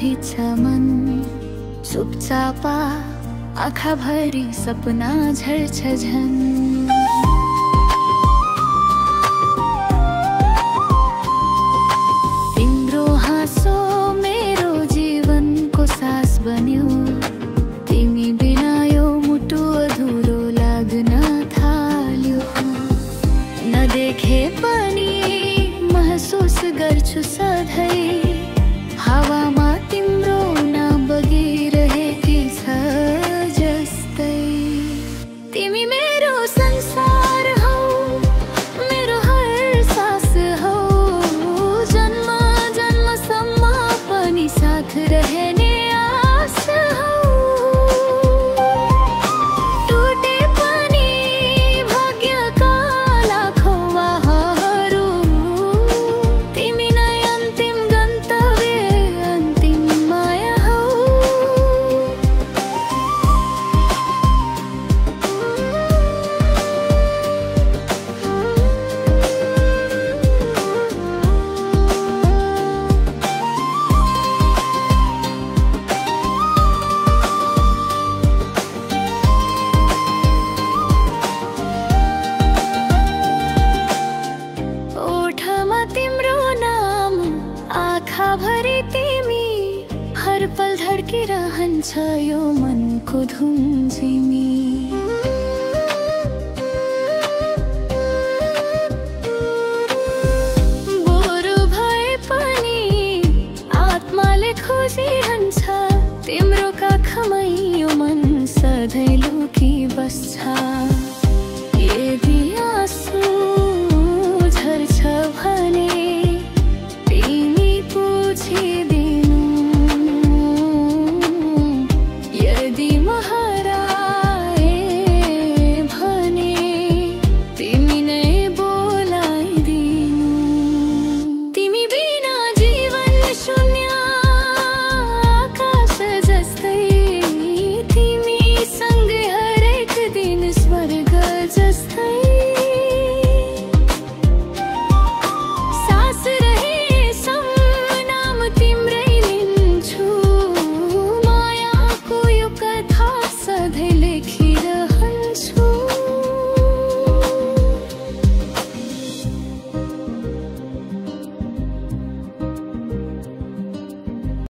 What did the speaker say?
भिज्छ मन चुपचापा आँखाभरि सपना झर्छ झन्। तिम्रो हाँसो मेरो जीवनको सास बन्यो, तिमी बिना यो मुटु अधुरो लाग्न थाल्यो। नदेखे पनि महसुस गर्छु सधैँ, हावामा तिम्रो नाम बगिरहेकी छ जस्तै। तिमी मेरो संसार हौ, मेरो हर सास हौ, जन्म जन्मसम्म पनि साथ रहने आस हौ। टुटे पनि भाग्यका लाखौँ वाहहरू, तिमी नै अन्तिम गन्तव्य अन्तिम माया हौ। ओठमा तिम्रो नाम, आँखाभरि तिमी, हर पल धड्किरहन्छ यो मनको धुम्झिमी। बोरो भए पनि आत्माले खोजिरहन्छ, तिम्रो काखमै यो मन सधैँ लुकी बस्छ।